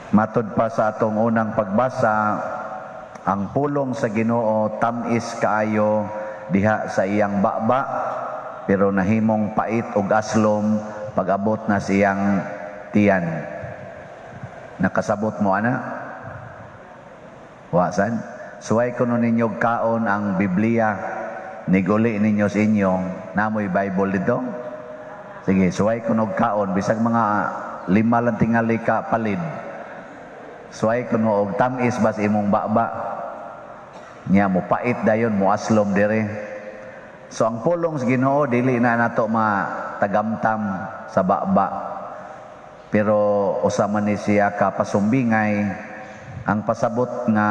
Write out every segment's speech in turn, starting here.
Matod pa sa atong unang pagbasa, ang pulong sa Ginoo tamis kaayo diha sa iyang baba, pero nahimong pait ug aslom pag-abot na sa iyang tiyan. Nakasabot mo ana? Wa sad? Suway kuno ninyo kaon ang Biblia, niguli ninyo sa inyo, naa moy Bible didto? Sige, suway kuno kaon, bisag mga lima lang tingali ka palid. Suway kuno og tamis bas imong baba. Nya mo pait dayon, mo aslom dire. So ang pulong sa Ginoo, dili na nato matagamtam sa baba. Pero usa man ni siya ka pasumbingay, ang pasabot nga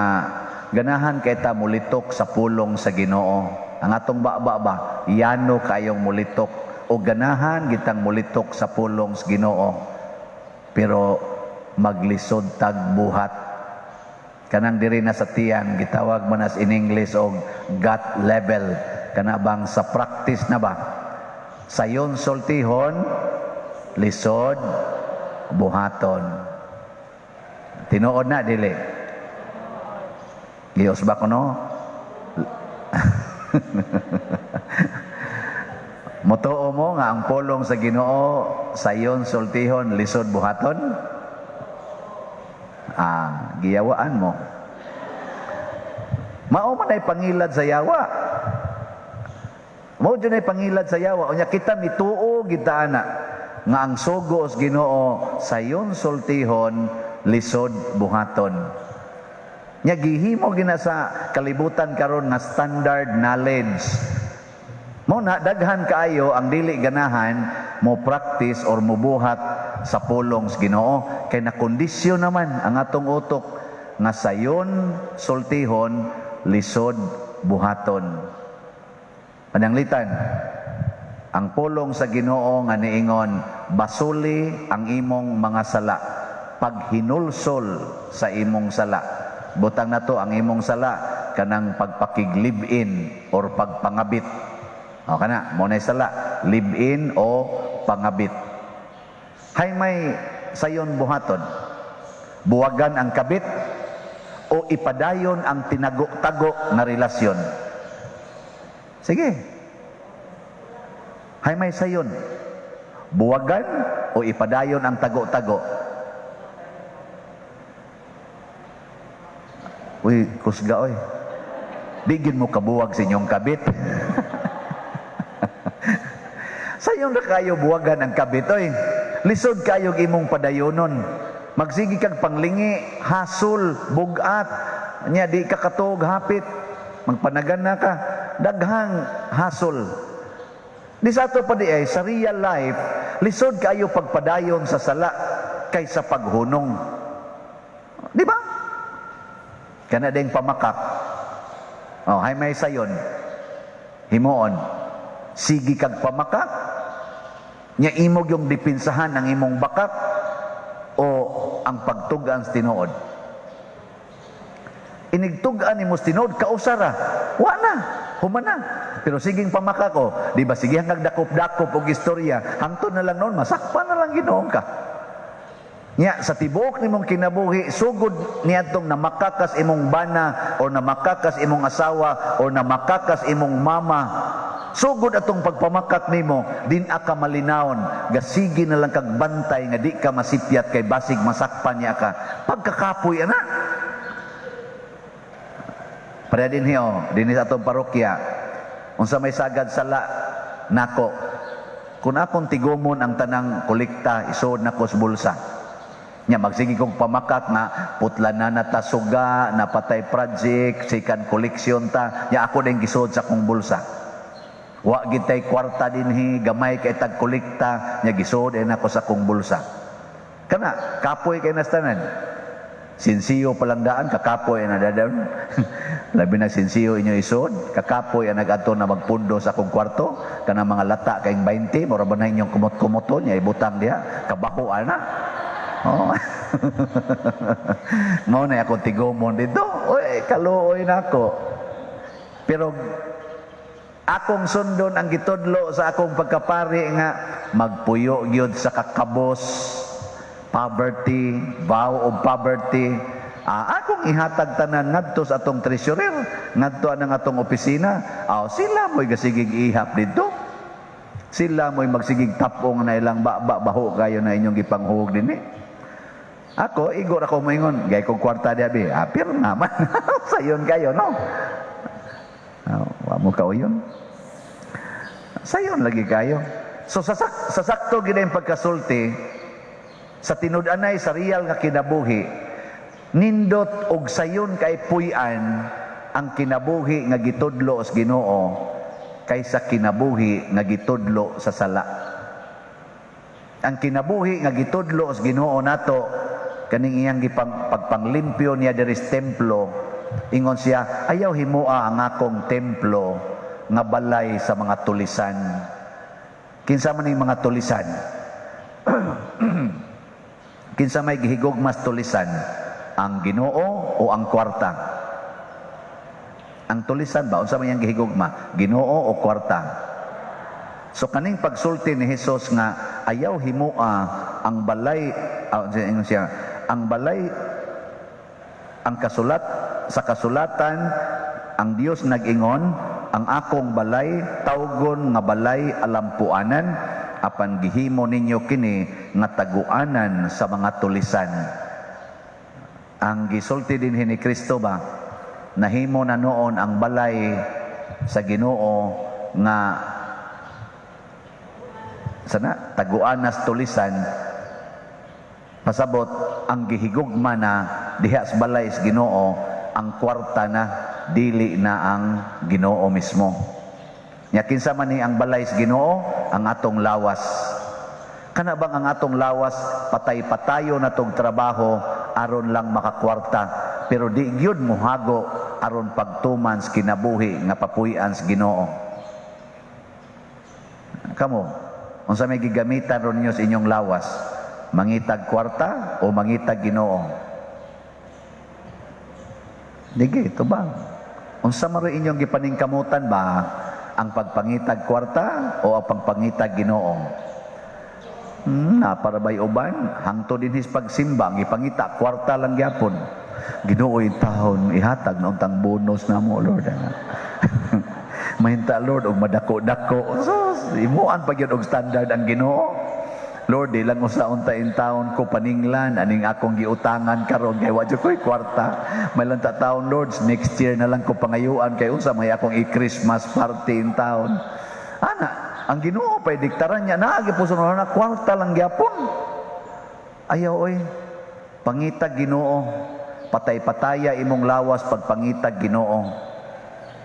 ganahan kay ta mulitok sa pulong sa Ginoo. Ang atong baba ba, yano kayong mulitok o ganahan gitang mulitok sa pulong sa Ginoo. Pero maglisod tag buhat. Kanang diri na sa tiyan, gitawag man as in English og gut level. Kana bang sa practice na ba? Sayon sultihon, lisod buhaton. Tinuod na dili? Giyos ba kuno? Motuo mo nga ang pulong sa Ginoo sayon sultihon, lisod buhaton? Ah, giyawaan mo. Mao man ay pangilad sa yawa. Mao jud ay pangilad sa yawa. Unya kita mituo gid ana nga ang sugo sa Ginoo sayon sultihon, lisod buhaton. Nya gihimo gina sa kalibutan karon nga standard knowledge. Mao na daghan kaayo ang dili ganahan mo practice or mubuhat sa pulong sa Ginoo kay nakondisyon naman ang atong utok nga sayon sultihon, lisod buhaton. Pananglitan, ang pulong sa Ginoo nga niingon, "Basuli ang imong mga sala," paghinulsol sa imong sala. Butang nato ang imong sala kanang pagpakig-live-in or pagpangabit. O kana, mao na sala, live-in o pangabit. Hay may sayon buhaton? Buwagan ang kabit o ipadayon ang tinago-tago na relasyon? Sige. Hay may sayon? Buwagan o ipadayon ang tago-tago? Uy, kusga oy. Di mo kabuwag sa inyong kabit. Sayon ra kayo buwagan ang kabit oy. Lisod kayo imong padayonon. Magsige kag panglingi, hasol, bugat, nya di ka katuog hapit. Magpanagan na ka, daghang hasol. Di sa ato pa di ay sa real life, lisod kayo pagpadayon sa sala kaysa paghunong. Di ba? Kana ding pamakak. Oh, hay may sayon? Himuon. Sige kag pamakak. Nya imog yung dipinsahan ang imong bakak o ang pagtug-an sa tinuod. Inigtug-an nimo sa tinuod, kausara. Wa na, human na. Pero siging pamakak ko, di ba sige hanggang dakop-dakop og istorya, hangtod na lang noon, masakpan na lang Ginoo ka. Nya sa tibuok nimong kinabuhi sugod niadtong namakakas imong bana o namakakas imong asawa o namakakas imong mama, sugod atong pagpamakak nimo, din ka malinawon, gasigi na lang kag bantay nga di ka masipyat kay basig masakpan niya ka. Pagkakapoy ana. Pareha din hiyo, din sa atong parokya. Unsa may sagad sala nako? Kung akong tigumon ang tanang kolekta, isuod nako sa bulsa. Nya magsige kong pamakak nga putla na nata suga, napatay project, second collection ta, nya ako din gisuod sa akong bulsa. Wa gitay kwarta dinhi, gamay kay tag kolekta, nya gisuod din ako sa akong bulsa. Kana, kapoy kay nastanan. Sinsiyo palang daan, kakapoy ang nadadaan. Labi na sinsiyo inyo isuod, kakapoy ang nag-adto na magpundo sa akong kwarto, kana mga lata kayong 20, mura ba na inyong kumot-kumoto, niya ibutang diha, kabaho ana. Oh. Mao na akong tigumon dito. Oy, kaluoy nako. Pero akong sundon ang gitudlo sa akong pagkapari nga magpuyo gyud sa kakabos. Poverty, vow of poverty. Ah, akong ihatag tanan ngadto sa atong treasurer, ngadto anang atong opisina. Ah, sila mo'y gasigig ihap didto. Sila mo'y magsigig tapong na ilang baba, baho kayo na inyong gipanghuog dinhi. Ako, igor ako moingon, gay kong kwarta diabi. Ah, pero naman, sayon kayo, no? Ah, wa mo kauyon. Sayon lagi kayo. So sa sakto gid ang pagkasulti sa tinud-anay, sa real nga kinabuhi, nindot og sayon kay puy-an ang kinabuhi nga gitudlo sa Ginoo kaysa kinabuhi nga gitudlo sa sala. Ang kinabuhi nga gitudlo sa Ginoo nato, kaning iyang gipang pagpanglimpyo niya diri sa templo, ingon siya, "Ayaw himoa ang akong templo nga balay sa mga tulisan." Kinsa man ning mga tulisan? Kinsa may gihigugmas tulisan? Ang Ginoo o ang kwarta? Ang tulisan ba, unsa man iyang gihigugma? Ginoo o kwarta? So kaning pagsulti ni Jesus nga ayaw himoa ang balay, ingon siya, ang balay, ang kasulat sa kasulatan, ang Dios nag-ingon, "Ang akong balay tawgon nga balay alampuanan, apan gihimo ninyo kini nga taguanan sa mga tulisan." Ang gisulti din ni Kristo ba, nahimo na noon ang balay sa Ginoo nga sana taguan nas tulisan. Pasabot ang gihigugma na diha sa balay sa Ginoo ang kwarta na, dili na ang Ginoo mismo. Nya kinsa man ni ang balay sa Ginoo? Ang atong lawas. Kana bang ang atong lawas, patay-patayo na tong trabaho aron lang makakwarta, pero di gyud mohago aron pagtuman sa kinabuhi nga papuy-an sa Ginoo? Kamo, unsa may gigamitan ron ninyo sa inyong lawas? Mangitag kwarta o mangitag Ginoo? Dige, ito ba? Unsa man ro inyong gipaningkamutan ba? Ang pagpangitag kwarta o ang pagpangitag Ginoo? Na para bay uban, hangtod din his pagsimba, ang ipangita, kwarta lang gyapon. "Ginoo, taon ihatag na untang bonus na mo, Lord. Mahinta, Lord, og madako-dako." So, imuan pa gyud og standard ang Ginoo. "Lord, di lang usa unta in taon ko paninglan aning akong giutangan karon kay wa jud ko'y kwarta. May lang ta taon, Lord, next year na lang ko pangayuan kay unsa may akong i-Christmas party in taon." Ana, ang Ginoo pa'y diktaran niya, naagi po na kwarta lang gyapon. Ayaw oy. Pangitag Ginoo. Patay-pataya imong lawas pagpangitag Ginoo.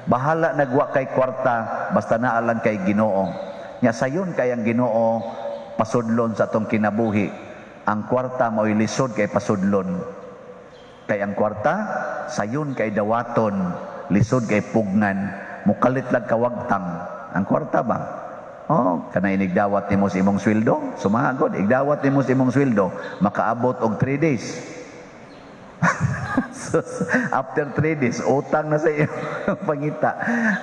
Bahala nagwa kay kwarta, basta naa lang kay Ginoo. Nya sayon kay ang Ginoo pasudlon sa atong kinabuhi. Ang kwarta mao'y lisod kay pasudlon. Kay ang kwarta sayon kay dawaton, lisod kay pugnan, mukalit lang kawagtang. Ang kwarta ba? Oh, kana inigdawat nimo sa imong sweldo, sumagod, igdawat nimo sa imong sweldo, makaabot og 3 days. So, after 3 days, utang na sa iyo pangita.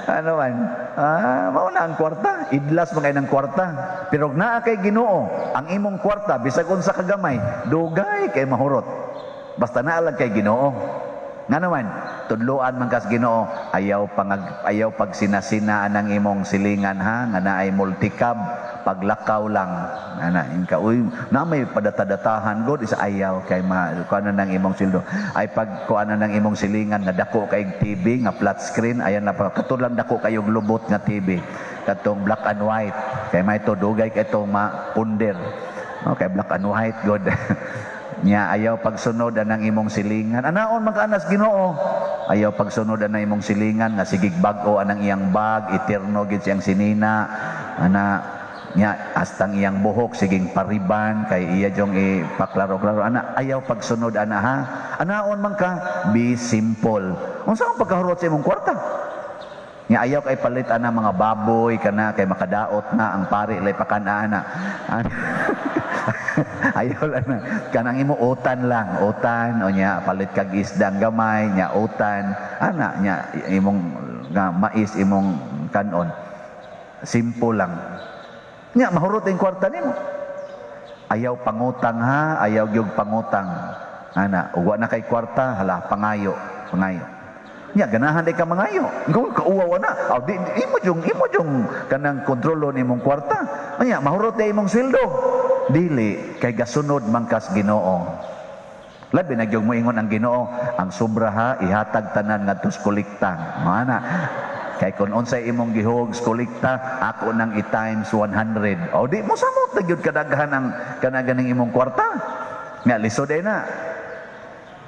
Ano man? Ah, mao na ang kwarta. Idlas man kay ng kwarta. Pero og naa kay Ginoo, ang imong kwarta bisag unsa kagamay, dugay kay mahurot. Basta naa lang kay Ginoo. Nga naman, tudluan man kas Ginoo, ayaw pagsinasina ang imong silingan ha, nga naay multicab, paglakaw lang. Ana, inka, "Uy, na may padatadatahan god isa." Ayaw kay ma kuan na ng imong sildo. Ay pag kuan na ng imong silingan nga dako kay TV nga flat screen, ayan na pa kato lang dako kayog lubot nga TV. Katong black and white. Kay may to dugay kay itong mapunder. Okay, black and white god. Nya ayaw pagsunod anang imong silingan. Anaon man kaanas Ginoo. Ayaw pagsunod anang imong silingan nga sigig bag-o anang iyang bag, eterno gid siyang sinina. Ana nya hastang iyang buhok siging pariban kay iya jong ipaklaro-klaro ana. Ayaw pagsunod ana ha. Anaon man ka, be simple. Unsa ang pagkahurot sa imong kwarta? Nga ayaw kay palit ana mga baboy kana kay makadaot na ang pari lay pakan ana. Ayaw lang na. Kanang imo utan lang, utan o nya palit kag isdang gamay nya utan ana nya imong nga mais imong kanon. Simple lang. Nya mahurot ang kwarta nimo. Ayaw pangutang ha, ayaw gyud pangutang. Ana, ug wa na kay kwarta, hala, pangayo, pangayo. Nya ganahan di ka mangayo. Ikaw kauwaw na. Aw di imo jung kanang kontrolon imong kwarta. Nya mahurot di imong sweldo. Dili kay gasunod man kas Ginoo. Labi na gyud moingon ang Ginoo, ang sobra ha ihatag tanan ngadto sa kolekta. Mana. Kay kung unsay imong gihug sa kolekta, ako nang i-times 100. O di mo samot na gyud kadaghan ang kanaganing imong kwarta. Nga lisod ay na.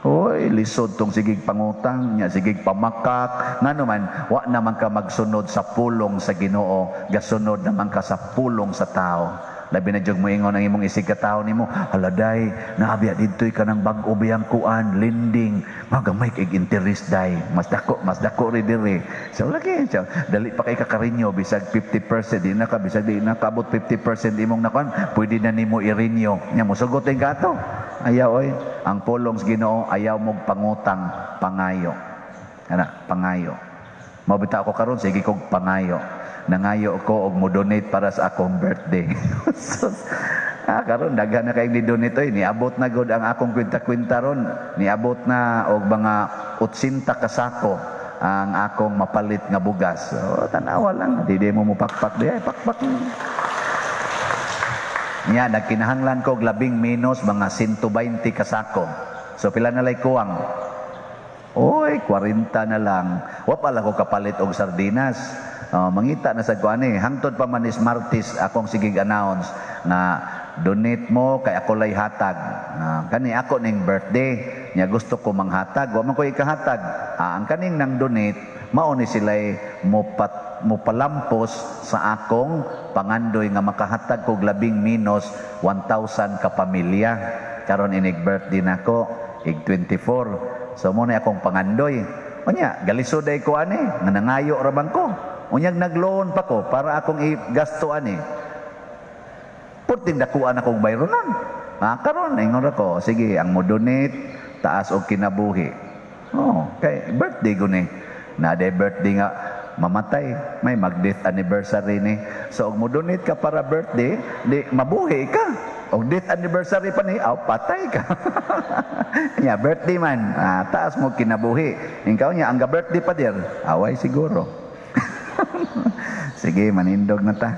Oy, lisod tong sigig pangutang, nya sigig pamakak. Ngano man, wa naman ka magsunod sa pulong sa Ginoo, gasunod naman ka sa pulong sa tao. Labi na jud moingon ang imong isig ka tao nimo, "Hala day, naabiya didto'y kanang bag-o biyang kuan, lending, magamay kay interest day, mas dako ri diri." So lagi, so, dali pa kay kaka-renew, bisag 50%, di na ka, bisag di na kaabot 50% imong nakuan, pwede na nimo i-renew. Nya mosugot din ka ato. Ayaw oy, ang pulong sa Ginoo, ayaw mong pangutang, pangayo. Ana, pangayo. Mao bitaw ako karon sige kog pangayo. Nangayo ko og mo donate para sa akong birthday. Karon daghan na kay ni donate oy, niabot na gud ang akong kwenta-kwenta ron. Niabot na og mga 80 ka sako ang akong mapalit nga bugas. So, tanawa lang, di di mo mupakpak di ay pakpak. Nya nagkinahanglan ko og labing menos mga 120 ka sako. So pila na lay kuwang? Oy, 40 na lang. Wa pala ko kapalit og sardinas. Oh, mangita na sa kuan eh. Hangtod pa man is Martes akong sigig announce na donate mo kay ako lay hatag. Kani ako ning birthday. Nya gusto ko manghatag. Wa man ko ikahatag. Ang kaning nang donate mao ni sila'y mopalampos sa akong pangandoy nga makahatag kog labing minus 1,000 ka pamilya. Karon inig birthday nako, ig 24. So mo na akong pangandoy. Unya, galisod ay ko ani, nga nangayo ra bang ko. Unyag nagloan pa ko para akong i-gasto ani. Purting dakuan akong bayronon. Karon ingon ra ko, sige, ang mo donate taas og kinabuhi. Oh, kay birthday ko ni. Na day birthday nga mamatay, may mag-death anniversary ni. So og mo donate ka para birthday, di mabuhi ka. Og death anniversary pa ni, aw patay ka. Nya birthday man, taas mo kinabuhi. Ikaw niya ang ga birthday pa dir, away siguro. Sige, manindog na ta.